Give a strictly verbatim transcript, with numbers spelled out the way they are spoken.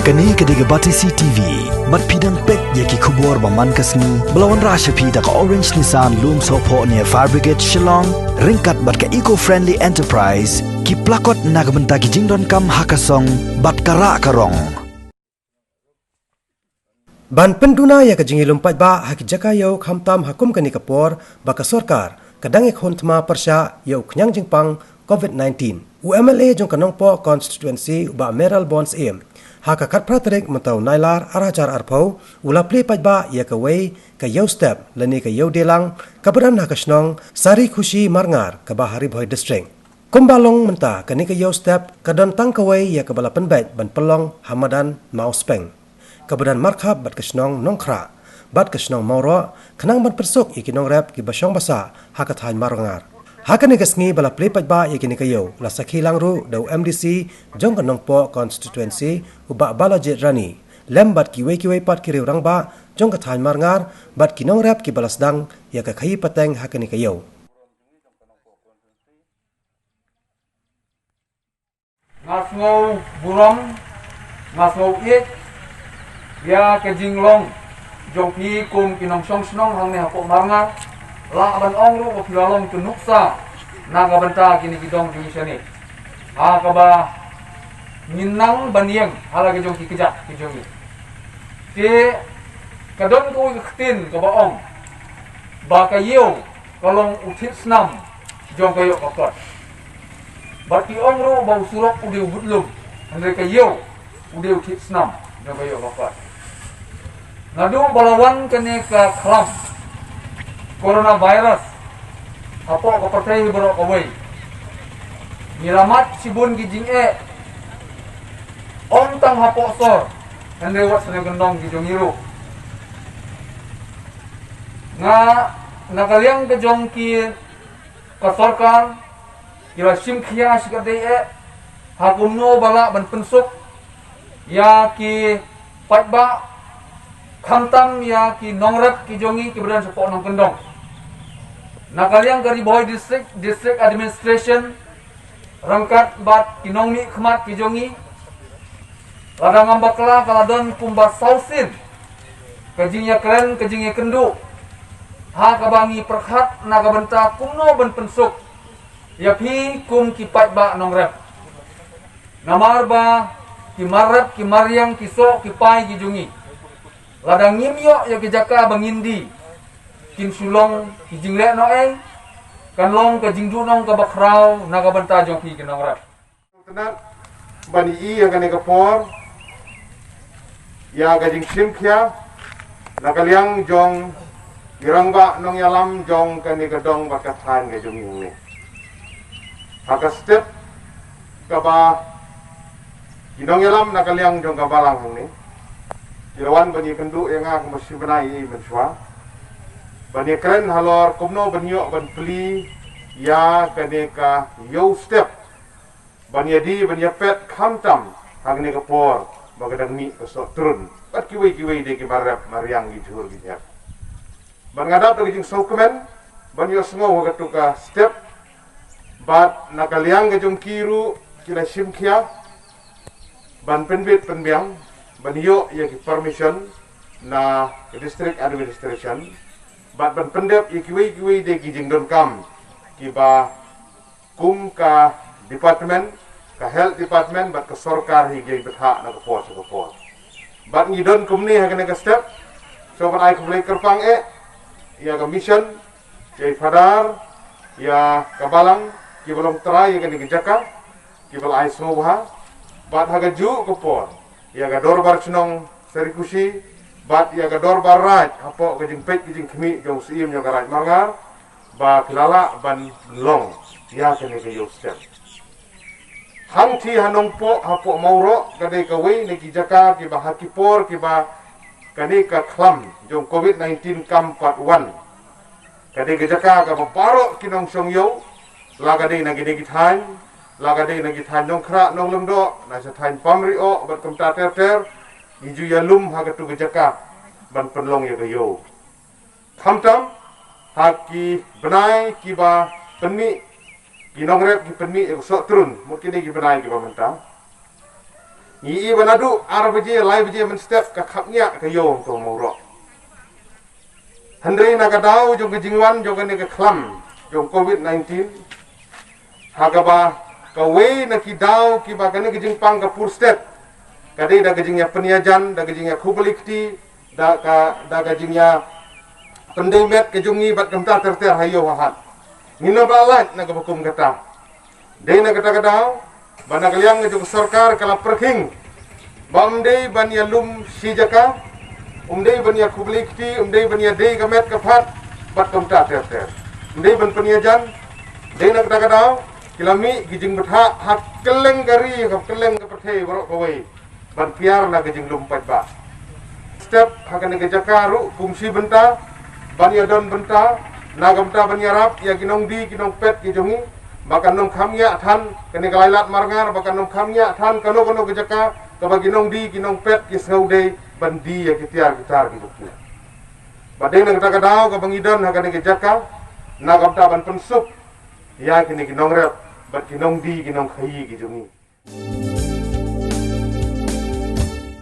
Kane ka dei ka Batesi T V. Bad phi dang peit ïa ki khubor ba man ka sngi ba la wanrah sha phi da ka Orange Nissan Lumsohphoh near Fire Brigade Shillong, ryngkat bad ka Eco Friendly Enterprise, ki plakot na ka bynta ki jingdonkam ha ka song bad ka rah ka rong. Ban pynduna ïa ka jingïalum paidbah ha ki jaka ïew khamtam ha kum kane ka por ba ka sorkar ka dang ïakhun thma pyrshah ïa u khñiang jingpang covid nineteen. U M L A jong ka Nongpoh constituency u Bah Mayralborn Syiem, ha ka khatphra tarik mynta u Nailar ar hajar arphew, u la plie paidbah ïa kawei ka ïew step lane ka ïew dielang kaba don ha ka shnong Sarikhushi Marngar kaba ha Ri Bhoi District. Kumba long mynta kane ka ïew step ka don tang kawei ïa kaba la pynbeit ban pynlong ha madan Mawspeng, kaba don markhap bad ka shnong Nongkhrah bad ka shnong Mawroh, khnang ban pynsuk ïa ki nongrep kiba shong ba sah ha ka thaiñ Marngar. Ha kane ka sngi ba la plie paidbah ïa kane ka ïew, la sakhi lang ruh da u M D C jong ka Nongpoh constituency u Bah Balajied Rani, lem bad kiwei kiwei pat ki riew rangbah jong ka thaiñ Marngar bad ki nongrep kiba la sdang ïa ka khaïi pateng ha kane ka ïew. Nga sngew burom, nga sngew ïeit ïa ka jinglong jong phi kum ki nongshong shnong hangne hapoh Marngar. Lah ban ong ruh ba phi la long ki nuksa na ka bynta kine ki dong jong ngi shane, ha kaba ngin nang ban ïeng ha la ka jong ki kjat ki jong ngi. Te ka don kawei ka ktien kaba ong ba ka ïew ka long u thied snam jong ka ïoh ka kot. Bad ki ong ruh ba u surok u dei u budlum, hynrei ka ïew u dei u thied snam jong ka ïoh ka kot. Naduh ba la wan kane ka khlam coronavirus hapoh ka pyrthei baroh kawei, ngi la mad shibun ki jingeh, ym tang hapoh sor, hynrei wat sha kyndong ki jong ngi ruh. Nga, na ka liang ka jong ki, ka sorkar, ki la shim khia shikatdei eh ha kumno ba lah ban pynsuk ïa ki paidbah, khamtam ïa ki nongrep ki jong ngi kiba don shapoh nongkyndong. Na ka liang ka Ri Bhoi District, District Administration, ryngkat bad ki nongmihkhmat ki jong ngi, lada ngam bakla ka la don kumba saw sien ka jingïakren ka jingïakynduh, ha kaba ngi pyrkhat na ka bynta kumno ban pynsuk ïa phi kum ki paidbah nongrep. Namar ba ki mar rep, ki mar riang, ki soh ki pai ki jong ngi, lada ngim ïoh ïa ki jaka ba ngin die, kin shu long ki jingleh noh ei, kan long ka jingduhnong kaba khraw na ka bynta jong phi ki nongrep. Tynat ban ïohi ïa kane ka por ïa ka jingshim khia na ka liang jong ki rangbah nongïalam jong kane ka dong bad ka thaiñ ka jong ngi hangne. Ha ka step kaba ki nongïalam na ka liang jong ka balang hangne ki la wan ban ïakynduh ïa nga kumba shi bnai ei mynshuwa, ban ïakren halor kumno ban ïoh ban plie ïa kane ka ïew step, ban ïadie ban ïapet khamtam ha kane ka por ba ka dang mih ka soh trun bad kiwei kiwei de ki mar rep mar riang, ki jhur ki jhep. Bad nga dap da ka jingsngewkmen ban ïohsngew ha katu ka step, bad na ka liang ka jong ki ruh ki la shim khia ban pynbit pynbiang ban ïoh ïa ki permission na ka District Administration, bad ban pyndep ïa kiwei kiwei de ki jingdonkam kiba kum ka department, ka health department bad ka sorkar hi ki bthah na ka por sha ka por. Bad ngi don kumne ha kane ka step, sngewbha ban ai khublei kyrpang eh ïa ka mission, ïa i Phadar, ïa ka balang kiba long trai ïa kane ka jaka, kiba la ai sngewbha, bad ha kajuh ka por ïa ka dorbar shnong Sarikhushi bad ïa ka dorbar raid hapoh ka jingpeit ka jingkhmih jong u Syiem jong ka raid Marngar, ba ki la lah ban long ïa kane ka ïew step. Hangtei ha Nongpoh hapoh Mawroh ka dei kawei na ki jaka kiba ha ki por kiba kane ka khlam jong covid nineteen kam pat wan, ka dei ka jaka kaba baroh ki nongshong ïew, la ka dei na kine ki thaiñ, la ka dei na ki thaiñ Nongkhrah Nonglyngdoh, na sha thaiñ Pamrioh bad kumta ter ter, ngi ju ïalum ha katu ka jaka ban pynlong ïa ka ïew. Khamtam ha ki bnai kiba pynmih, ki nongrep ki pynmih ïa ka soh trun, mut kine ki bnai kiba mynta. Ngi i ba naduh ar baje, lai baje mynstep ka khapngiah ka ïoh to mawroh. Hynrei na ka daw jong ka jingwan jong kane ka khlam jong covid nineteen, ha kaba kawei na ki daw kiba kane ka jingpang ka pur stet ka dei da ka jingïa pynïajan, da ka jingïa khublei kti, da ka da ka jingïa pyndei met ka jong ngi bad kumta ter ter ha ïew ha hat. Ngi na ba lait na kaba kum kata. Dei na kata ka daw ba na ka liang ka jong ka sorkar ka la pyrkhing ba um dei ban ïa lum shi jaka, um dei ban ïa khublei kti, um dei ban ïa dei ka met ka phad bad kumta ter ter. Um dei ban pynïajan. Dei na kata ka daw ki la mih ki jingbthah ha kylleng ka ri, ha kylleng ka pyrthei baroh kawei ban kiar na ka jinglum paidbah. Step ha kane ka jaka ruh kum shi bynta ban ïa don bynta, na ka bynta ban ïarap ïa ki nongdie ki nongpet ki jong ngi ba kan ym kham ïa than kane ka lailad marngar, ba kan ym kham ïa than kano kano ka jaka kaba ki nongdie ki nongpet ki sngewdei ban die ïa ki tiar ki tar ki jong ki. Ba dei na kata ka daw kaba ngi don ha kane ka jaka na ka bynta ban pynsuk ïa kine ki nongrep bad ki nongdie ki nongkhaïi ki jong ngi.